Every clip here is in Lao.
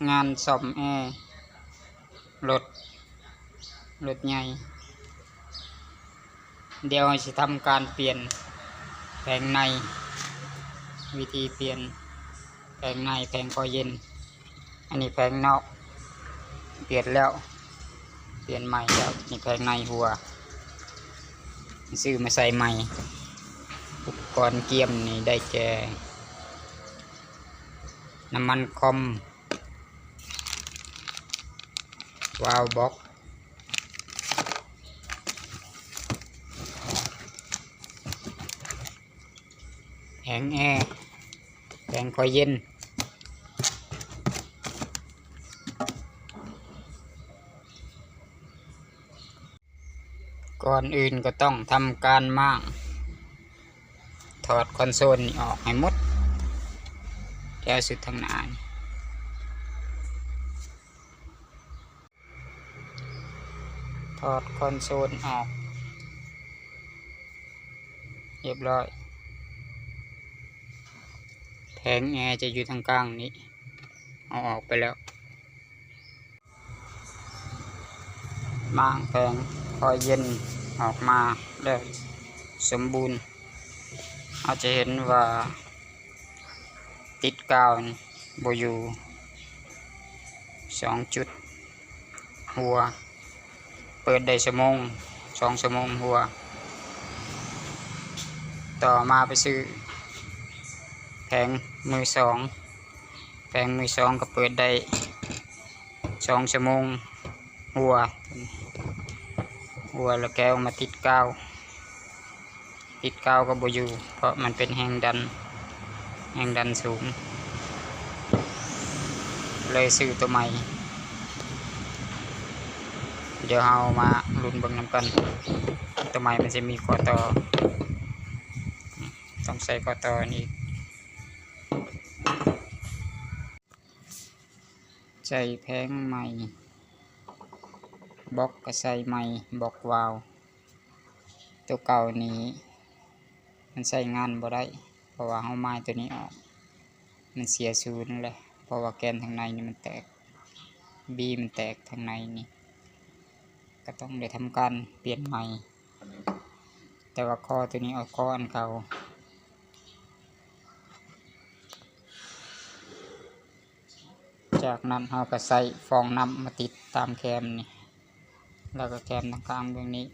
ງານສ້ອມແອລົດ ລົດໃຫຍ່. ດຽວເຮົາຊິທຳການປ່ຽນແຜງໃນ, ວິທີປ່ຽນແຜງໃນ, ແຜງຄໍເຢັນ. ອັນນີ້ແຜງນອກ ປ່ຽນແລ້ວ, ປ່ຽນໃໝ່ແລ້ວ. ນີ້ແຜງໃນຫົວ ຊື້ມາໃສ່ໃໝ່. ອຸປະກອນກຽມນີ້ໄດ້ແກ່ ນ້ຳມັນຄອມ, ວາວບັອກ, ແຜງແອ, ແຜງຄໍເຢັນ. ກ່ອນອື່ນກໍຕ້ອງທຳການມ້າງ, ຖອດຄອນໂຊນນີ້ອອກໃຫ້ໝົດ ແຖວສຸດທາງໜ້ານີ້. ຖອດຄອນໂຊນອອກຮຽບຮ້ອຍ. ແຜງແອຈະຢູ່ທາງກາງນີ້, ເອົາອອກໄປແລ້ວ. ມ້າງແຜງຄໍເຢັນອອກມາແລ້ວສົມບູນ. ເຮົາຈະເຫັນວ່າຕິດກາວນີ້ບໍ່ຢູ່, ສອງຈຸດຮົ່ວ. ເປີດໄດ້ຊົ່ວໂມງ ສອງຊົ່ວໂມງຮົ່ວ. ຕໍ່ມາໄປຊື້ແຜງມືສອງ, ແຜງມືສອງກໍເປີດໄດ້ສອງຊົ່ວໂມງຮົ່ວ, ຮົ່ວແລ້ວແກະອອກມາຕິດກາວ. ຕິດກາວກໍບໍ່ຢູ່ ເພາະມັນເປັນແຮງດັນ, ແຮງດັນສູງ, ເລີຍຊື້ໂຕໃໝ່. ດຽວເຮົາມາລຸ້ນເບິ່ງນຳກັນ, ໂຕໃໝ່ມັນຊິມີຂໍ້ຕໍ່, ຕ້ອງໃສ່ຂໍ້ຕໍ່ນີ້ອີກ. ໃສ່ແຜງໃໝ່, ບັອກກໍໃສ່ໃໝ່, ບັອກວາວ. ໂຕເກົ່ານີ້ມັນໃຊ້ງານບໍ່ໄດ້, ເພາະວ່າເຮົາໝາຍໂຕນີ້ອອກ, ມັນເສຍສູນແຫຼະ, ເພາະວ່າແກນທາງໃນນີ້ມັນແຕກ, ບີມັນແຕກທາງໃນນີ້, ກໍຕ້ອງໄດ້ທຳການປ່ຽນໃໝ່. ແຕ່ວ່າຂໍ້ໂຕນີ້ເອົາຂໍ້ອັນເກົ່າ. ຈາກນັ້ນເຮົາກໍໃສ່ຟອງນ້ຳມາຕິດຕາມແຄມນີ້ ແລ້ວກໍແຄມທາງຂ້າງເບື້ອງນີ້.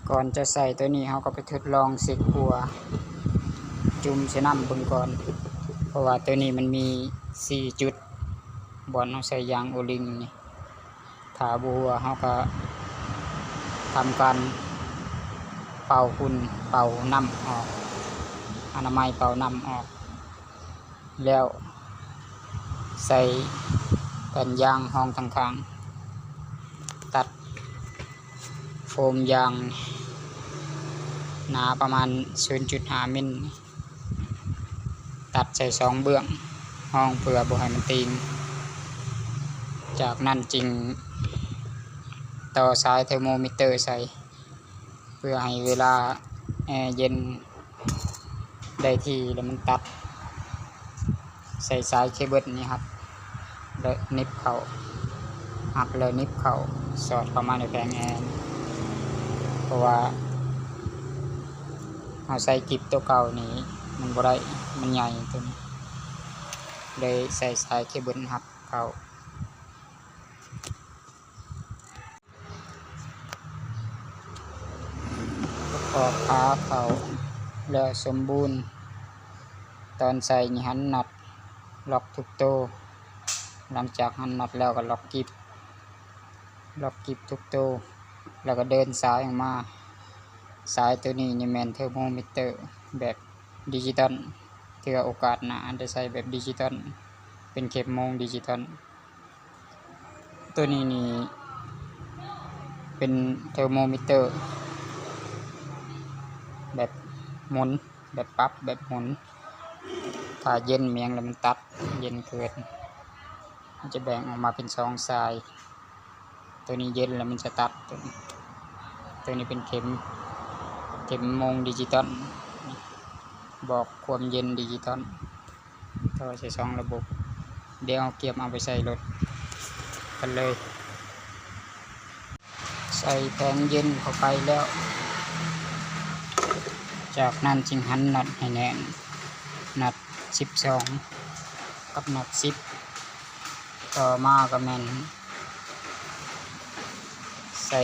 ກ່ອນຈະໃສ່ໂຕນີ້ ເຮົາກໍໄປທົດລອງເຊັກຮົ່ວ, ຈຸ່ມໃສ່ນ້ຳເບິ່ງກ່ອນ, ເພາະວ່າໂຕນີ້ມັນມີສີ່ຈຸດ ບ່ອນເຮົາໃສ່ຢາງໂອລິງນີ້. ຖ້າບໍ່ຮົ່ວ ເຮົາກໍທຳການເປົ່າຝຸ່ນ, ເປົ່ານ້ຳອອກ, ອະນາໄມເປົ່ານ້ຳອອກ, ແລ້ວໃສ່ແຜ່ນຢາງຮອງທາງຂ້າງ, ຕັດໂຟມຢາງໜາປະມານສູນຈຸດຫ້າມິນ. ຕັດໃສ່ສອງເບື້ອງຮອງເພື່ອບໍ່ໃຫ້ມັນຕີງ. ຈາກນັ້ນຈຶ່ງຕໍ່ສາຍເທີໂມມິເຕີໃສ່ ເພື່ອໃຫ້ເວລາແອເຢັນໄດ້ທີ່ແລ້ວມັນຕັດ. ໃສ່ສາຍເຄເບິນນີ້ຮັດ ແລະ ໜິບເຂົ້າ, ຮັດແລ້ວໜິບເຂົ້າສອດເຂົ້າມາໃນແຜງແອ, ເພາະວ່າເຮົາໃສ່ກິບໂຕເກົ່ານີ້ມັນບໍ່ໄດ້, ມັນໃຫຍ່ໂຕນີ້, ເລີຍໃສ່ສາຍເຄເບິນຮັດເຂົ້າ. ປະກອບຝາເຂົ້າແລ້ວສົມບູນ. ຕອນໃສ່ນີ້ຫັນນັອດ, ລັອກທຸກໂຕ. ຫຼັງຈາກຫັນນັອດແລ້ວກໍລັອກກິບ, ລັອກກິບທຸກໂຕ ແລ້ວກໍເດີນສາຍອອກມາ. ສາຍໂຕນີ້ນີ້ແມ່ນເທີໂມມິເຕີແບບດິຈິຕອນ, ເທື່ອໂອກາດໜ້າໄດ້ໃຊ້ແບບດິຈິຕອນ, ເປັນເຂັມໂມງດິຈິຕອນ. ໂຕນີ້ນີ້ເປັນເທີໂມມິເຕີແບບໝູນ, ແບບປັບ, ແບບໝູນ. ຖ້າເຢັນແຮງແລ້ວມັນຕັດ, ເຢັນເກີນ, ມັນຈະແບ່ງອອກມາເປັນສອງສາຍ. ໂຕນີ້ເຢັນແລ້ວມັນຈະຕັດ, ໂຕນີ້ ໂຕນີ້ເປັນເຂັມ, ເຂັມໂມງດິຈິຕອນ, ບອກຄວາມເຢັນດິຈິຕອນ. ຕໍ່ໃສ່ສອງລະບົບ. ດຽວເອົາກຽມເອົາໄປໃສ່ລົດກັນເລີຍ. ໃສ່ແຜງເຢັນເຂົ້າໄປແລ້ວ, ຈາກນັ້ນຈຶ່ງຫັນນັອດໃຫ້ແໜ້ນ, ນັອດສິບສອງກັບນັອດສິບ. ຕໍ່ມາກໍແມ່ນໃສ່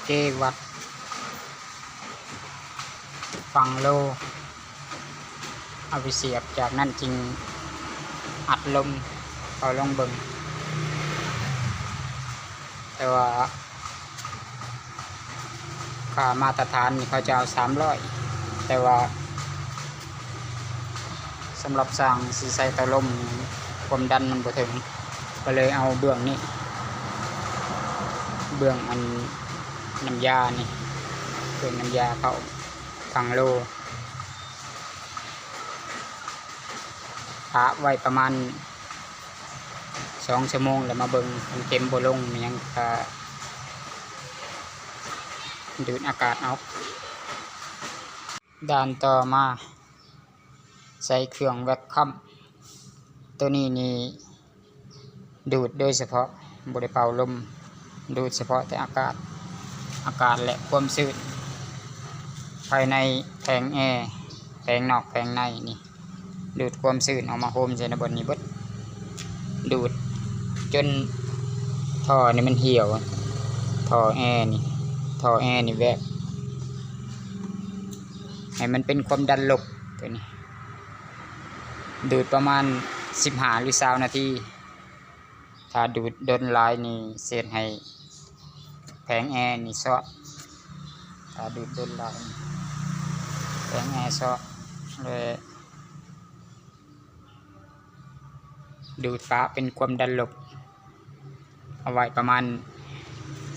ເກວັດ ຟັງໂລ ເອົາໄປສຽບ, ຈາກນັ້ນຈຶ່ງອັດລົມເອົາລົງເບິ່ງ. ແຕ່ວ່າຄ່າມາດຕະຖານນີ້ເຂົາຈະເອົາສາມຮ້ອຍ, ແຕ່ວ່າສຳລັບຊ່າງຊິໃສ່ເຕົາລົມ ຄວາມດັນມັນບໍ່ເຖິງ, ກໍເລີຍເອົາເບື້ອງນີ້, ເບື້ອງອັນນ້ຳຢານີ້, ເບື້ອງນ້ຳຢາເຂົ້າ ຟັງໂລ ປະໄວ້ປະມານສອງຊົ່ວໂມງ ແລ້ວມາເບິ່ງ, ຄັນເຂັມບໍ່ລົງອີ່ຫຍັງກໍດູດອາກາດອອກ. ດ່ານຕໍ່ມາ ໃສ່ເຄື່ອງແວັກຄຳ. ໂຕນີ້ນີ້ ດູດໂດຍສະເພາະ, ບໍ່ໄດ້ເປົ່າລົມ, ດູດສະເພາະແຕ່ອາກາດ, ອາກາດ ແລະ ຄວາມຊື້ນພາຍໃນແຜງແອ, ແຜງນອກແຜງໃນນີ້, ດູດຄວາມຊື້ນອອກມາໂຮມໃສ່ໃນບ່ອນນີ້ເບິດ, ດູດຈົນທໍ່ນີ້ມັນຫ່ຽວ, ທໍ່ແອນີ້, ທໍ່ແອນີ້ແວກ, ໃຫ້ມັນເປັນຄວາມດັນລົບໂຕນີ້. ດູດປະມານສິບຫ້າ ຫຼື ຊາວນາທີ. ຖ້າດູດດົນຫຼາຍນີ້ຊິເຮັດໃຫ້ແຜງແອນີ້ຊອດ, ຖ້າດູດດົນຫຼາຍແຜງແອຊອດ ແລະ ດູດປະເປັນຄວາມດັນລົບ. ເອົາໄວ້ປະມານ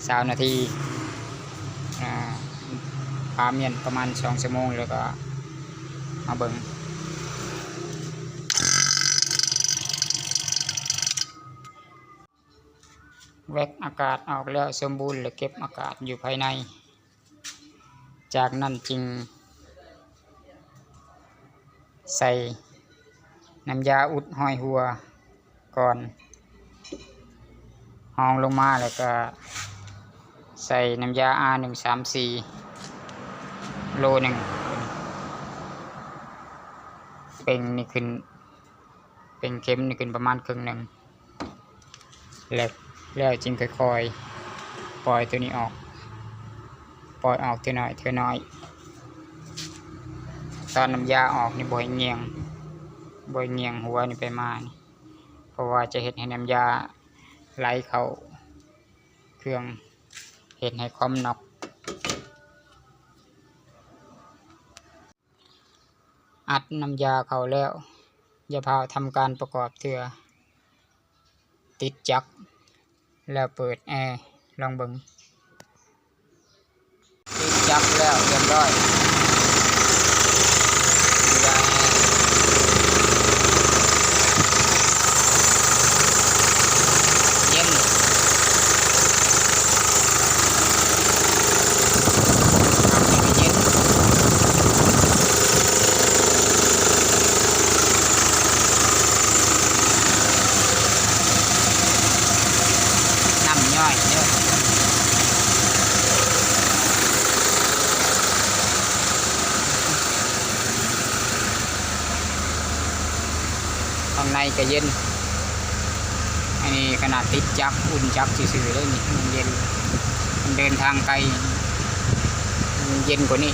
ຊາວນາທີ, ອາ ປະມານປະມານສອງຊົ່ວໂມງ ແລ້ວກໍມາເບິ່ງ. ແວັກອາກາດອອກແລ້ວສົມບູນ ແລະ ເກັບອາກາດຢູ່ພາຍໃນ. ຈາກນັ້ນຈຶ່ງໃສ່ນ້ຳຢາອຸດຮອຍຮົ່ວກ່ອນ, ຮອງລົງມາແລ້ວກໍໃສ່ນ້ຳຢາ ອາ ໜຶ່ງສາມສີ່ ໂລໜຶ່ງ, ເປັ່ງນີ້ຂຶ້ນ ເປັ່ງເຂັມນີ້ຂຶ້ນປະມານເຄິ່ງໜຶ່ງ ແລ້ວ ແລ້ວຈຶ່ງຄ່ອຍໆປ່ອຍໂຕນີ້ອອກ, ປ່ອຍອອກເທື່ອໜ້ອຍເທື່ອໜ້ອຍ. ຕອນນ້ຳຢາອອກນີ້ບໍ່ໃຫ້ຫງ່ຽງ, ບໍ່ໃຫ້ຫງ່ຽງຫົວນີ້ໄປມານີ້, ເພາະວ່າຈະເຮັດໃຫ້ນ້ຳຢາໄຫຼເຂົ້າເຄື່ອງ, ເຮັດໃຫ້ຄອມນອກ. ອັດນ້ຳຢາເຂົ້າແລ້ວ, ຢ່າຟ້າວທຳການປະກອບເທື່ອ. ຕິດຈັກແລ້ວເປີດແອລອງເບິ່ງ. ຕິດຈັກແລ້ວຮຽບຮ້ອຍ. ເຢັນ ນ້ຳຍ້ອຍເດີ. ຂ້າງໃນກໍເຢັນ. ອັນນີ້ຂະໜາດຕິດຈັກ ອຸ່ນຈັກຊື່ໆເດ້ນີ້, ມັນເຢັນ, ມັນເດີນທາງໄກ, ມັນເຢັນກວ່ານີ້.